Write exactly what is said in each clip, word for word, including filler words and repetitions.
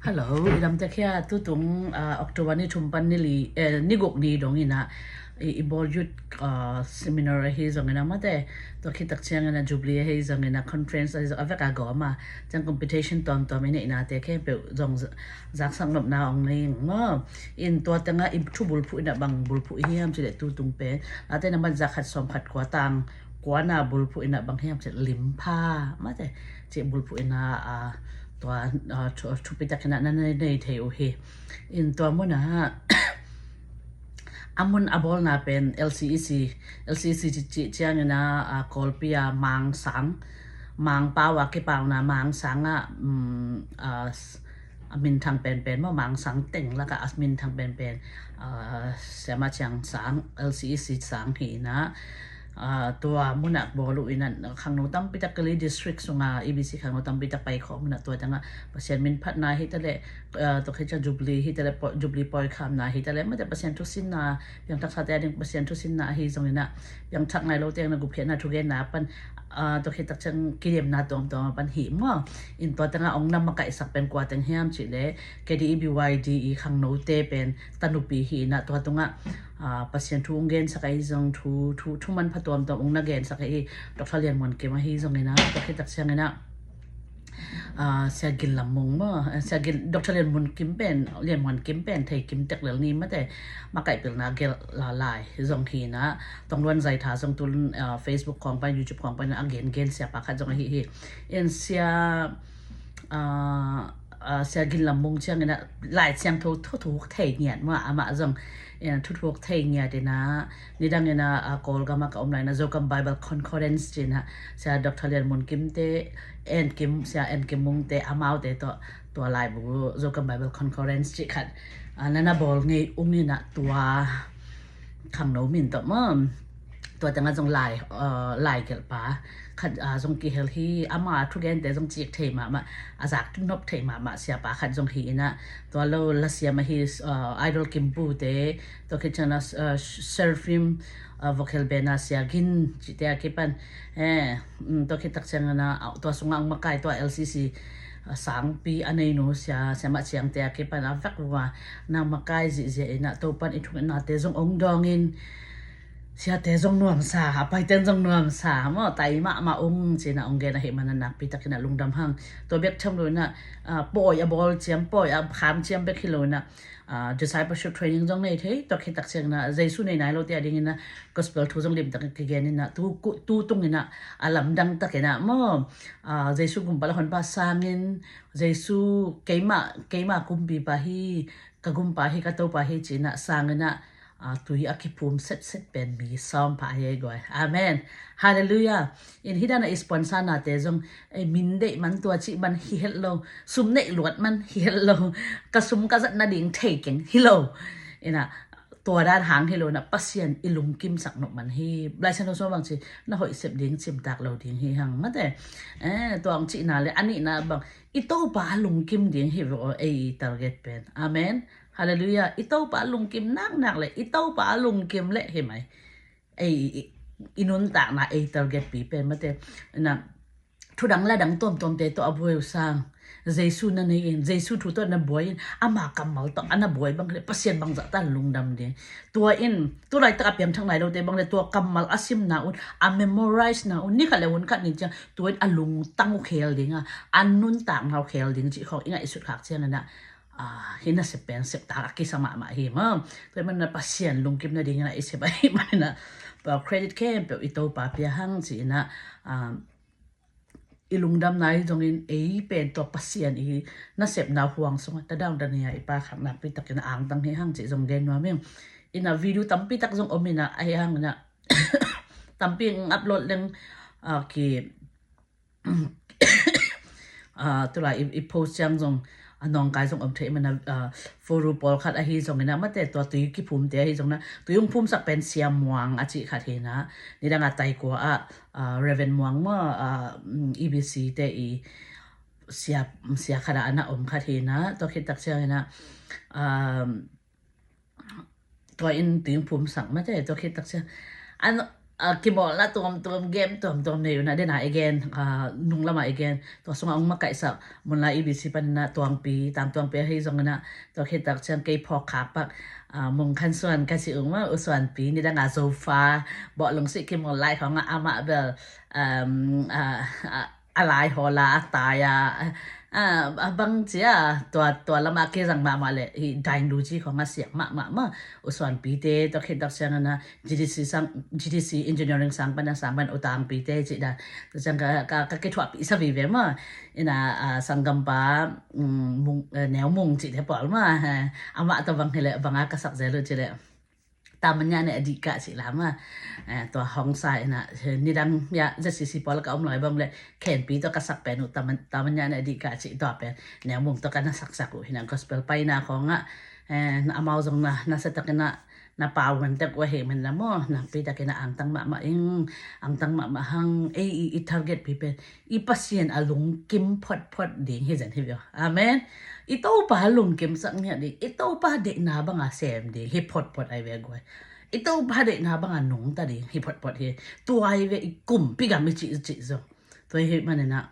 Hello, i lamte khia tutung, ah, October ni thum pan ni li, eh, ni guk ni dong ina, i, i bawl youth, ah, seminar ahi zong ina mate, tua khit tak ciangin a jubilee ahi zong ina conference ahi zong a vek a gawm a, ciang competition tuamtuam ina ina te khempeuh zong za-, zaksak nopna ong nei ing maw. In tua tengah i thu bulphuh ina bang bulphuh i hiam cileh tutung pen, late na man zakhat sawmkhat kua tang, kuana bulphuh ina bang hiam cileh limpha, mate, ci bulphuh ina, ah, tua, ah, thu-, thupi tak ina na nei, nei thei uh hi. In tua muna, a mun a bawlna pen L C E C, L C E C ci, ci ciang ina, ah, Kawlpi a Mangsang, Mangpau a kipauna Mangsang a, um, ah, s-, a minthang penpen maw, Mangsang teng laka a minthang penpen, ah, Siama Ciang Sang, L C E C sang hi ina, ah, tua muna bawl uh ina khangno tampi tak Kalay District sunga, E B C khangno tampi tak pai khawm ina tua tengah Pasian min phatna hi taleh, ah, tua khit ciang jubilee hi taleh, po-, jubilee pawi khamna hi taleh, mate Pasian thusinna, piangthak sate a ding Pasian thusinna ahi zong ina, piangthak nai lo teng na gupkhiatna thugenna pan, ah, tua khit tak ciang kidemna tuamtuam a pan hi maw. In tua tengah ong na makaihsak pen kua teng hiam cileh, K D E B Y D i khangnote pen tanupi hi ina tua tungah, ah, Pasian thu ong gensak ahi zong thu, thu, thu manpha tuamtuam ong na gensak ahi Doctor Lian Muan Kim ahi zong ina, tua khit tak ciang ina, ah, Sia Gin Lam Mung maw, ah, Sia Gin, Doctor Lian Muan Kim pen, Lian Muan Kim pen thei kim tek lel ni mate, makaih pilna gel la lai zong hi ina, Tong Luan Zai Tha zong tun, ah, Facebook khawng pan, YouTube khawng pan a gen gen siapa khat zong ahi hi. In Sia, ah, ah, Sia Gin Lam Mung ciang ina Lai Siangtho thuthuk thei ngiat maw, amah zong, eh, thuthuk thei ngiat ina, nidang ina, ah, Kawlgam a ka om lai ina Zogam Bible Concordance ci ina, Sia Doctor Lian Muan Kim te, En Kim, Sia En Kim Mung te, amaute tua, tua laibu Zogam Bible Concordance ci khat, ah, na na bawl ngei ung ina tua khangno min tawh maw. Tua tengah zong lai, ah, lai gelhpa khat, ah, zong kihel hi, ama thugente zong cik thei mahmah, a zak nop thei mahmah siapa khat zong hi ina, tua lo lasiam ahi, ah, Idol Kimpu te, tua khit ciang ina, ah, Seraphim, ah, vocal band a Sia Gin cite a kipan, eh, mm, tua khit tak ciang ina, ah, tua sungah ong makai tua L C C, ah, sangpi a neinu Sia, Siama Ciang te a kipan a vek vua na makai zihziah ina, Topan i thungetnate zong ong dawng in, siate zong nuamsa, a paiten zong nuamsa maw, tai mahmah ung ci ina ong gen ahi mana nakpi tak ina lungdam hang. Tua bek tham lo ina, ah, pawi a bawl ciam, pawi a kham ciam bek hi lo ina, ah, discipleship training zong nei thei, tua khit tak ciang ina Jesu nei nai lote a ding ina gospel thu zong limtak kigen ina, tu, ku-, tutung ina a lamdang tak ina maw, ah, Jesu gumpa le honpa sangin, Jesu keima, keima kumpipa hi, ka gumpa hi, ka Topa hi ci ina sang ina, ah, tui a kiphum setset pen mi sawm pha hi ei guai. Amen. Halleluiah. In hi dan a i sponsor nate zong, eh, min deih man tua cih man hi het lo, sum neih luat man hi het lo, ka sum ka zat nading thei keng hi lo. Ina, tua dan hang hi lo ina Pasian i lungkimsak nop man hi. Lai Siangtho sung bang ci, na hoih sep ding cimtak lo ding hi hang mate. Eh, tua ong cihna le a nihna bang, i Topa lungkim ding hi ve aw, ei i target pen. Amen. Halleluiah. I Topa lungkim naknak le, i Topa lungkim le hi mai. Ei, i, i nuntakna ei target pi pen mate. Na, thudang ladang tuamtuamte tawh a buai uh sang, Jesu na nei in, Jesu thu tawh na buai in, ama kammal tawh a na buai bang le Pasian bangzah tan lungdam ding. Tua in, tu laitak a piangthak nai lote bang le tua kammal a simna un, a memorize na un, ni khat le hun khat ni ciang, tua in a lungtang uh khel ding a, a nuntakna uh khel ding cih khawng i ngaihsut khak ciang ina, ah, hi nasep pen septak a kisa mahmah hi maw. Tua hi mana Pasian lungkim nading ina i sep ahi mana, pa credit khempeuh i Topa pia hang ci ina, ah, i lungdamna hi zongin ei pen tua Pasian i nasepna huang sungah tadang dania i pa khak nakpi takin a angtang hi hang cih zong gen nuam ing. Ina video tampi tak zong om ina ahi hang ina tampi ong upload leng, ah, ki, ah, tulai i, i post ciang zong, a nawngkai zong om thei mana, ah, furu pawlkhat ahi zong ina mate tua tui kiphumte ahi zong ina tui ong phumsak pen Sia Muang a cih khat hi ina, nidang a Taikua ah, ah, Reverend Muang maw, ah, mm, E B C te i sia, sia khat ah a na om khat hi ina, tua khit tak ciang ina, ah, tua in tui ong phumsak mate, tua khit tak ciang. An, A, kimawlna tuamtuam, game tuamtuam nei uh na, den a i gen, a, nung lamah i gen. Tua sungah hong makaihsak, Munlai E B C panin a Tuangpi, Tang Tuangpi ahi zongin a, tua khit tak ciang kei phawk khak pak, a, Mung Khan Suan ka ci uh maw, U Suanpi, nidang a Zofa, bawh lungsi kimawl lai khawng a amah bel, um, a, a, a lai hawl a, a tai a, a, a bang ci a, tua, tua lamah kei zang mahmah leh, hi Daing Lu ci khawng a siam mahmah maw, U Suanpi te, tua khit tak ciangin a, G D C sang, G D C engineering sang pan a, sang pan U Tangpi te cih dan. Tua ciang ka, ka, ka kithuahpih sa vive maw. Ina, a, sanggampa, um, Mung, eh, Neu Mung cih te pawl maw. Eh, amah tawh bang hi leh, bang a ka sak zel uh cih leh. Tamanya ne adika cih la maw. Eh, tua hong sa ina, eh, nidang ya, Z C C pawl ka om lai bang leh, khenpi tawh ka sak pen uh, Taman-, Tamanya ne adika cih tua pen. Neu Mung tawh ka na saksak uh hi na gospel paina khawng a. Eh, na amau zong na, na sa takin a, na pau man tek uh ahih manin a maw, nakpi takin a angtang mahmah ing, angtang mahmah hang, ei i, i target pi pen, i Pasian a lungkim photphot ding hi zen hi vio. Amen. I Topa lungkim sak ngiat ding, i Topa deihna bang a sem ding hi photphot ai ve guai. I Topa deihna bang a nungta ding hi photphot hi. Tua ai ve i kumpi gam i cih, i cih zong. Tua ahih manin a,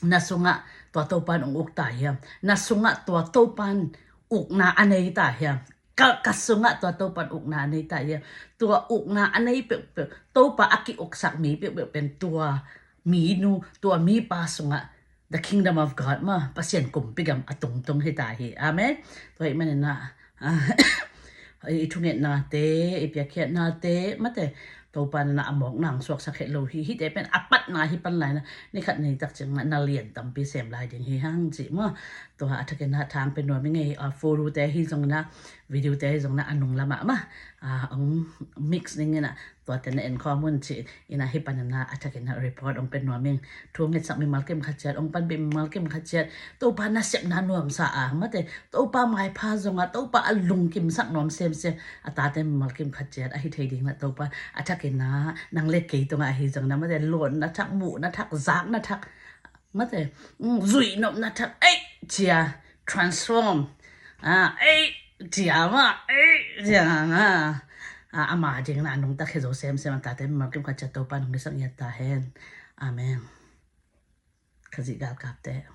na sungah tua Topan ong uk ta hiam? Na sungah tua Topan ukna a nei ta hiam? Ka, ka sungah tua Topan ukna a nei ta hiam? Tua ukna a nei peuhpeuh, Topa a ki-uksak mi peuhpeuh pen tua mi nu, tua mi pa sungah the kingdom of God maw, Pasian kumpi gam a tungtung hi ta hi. Amen. Tua ahih manin a, a, i thungetnate, i piakkhiatnate, mate, Topa na a mawkna ang suaksak het lo hi, hite pen a patna hi pan lai na, ni khat ni tak ciang na lian tampi sem lai ding hi hang cih maw. Tua a thakin a thang pen nuam i ngei, a, photo te hi zong na, video te hi zong na, a nung lamah maw, a, ong mix ding ina, tua te na en khawm un cih ina hi pan na a thakin a report ong pen nuam ing. Thu ngetsak mimal kim khat ciat, ong panpih mimal kim khat ciat, Topa nasepna nuamsa a, mate, Topa maipha zong a, Topa a lungkimsak nuam semsem a tate mimal kim khat ciat ahi thei ding na Topa a thakin a nang le kei tungah ahi zong na, mate, luanna thak, muhna thak, zakna thak, mate, mm, zuihnopna thak, ei, cia, transform, a, ei, cia ma, ei, cia ma, a, ama ding na a nungta khe zo semsem a tate mimal kim khat ciat Topa nong nisak ngiat ta hen. Amen. Khazih galkapte.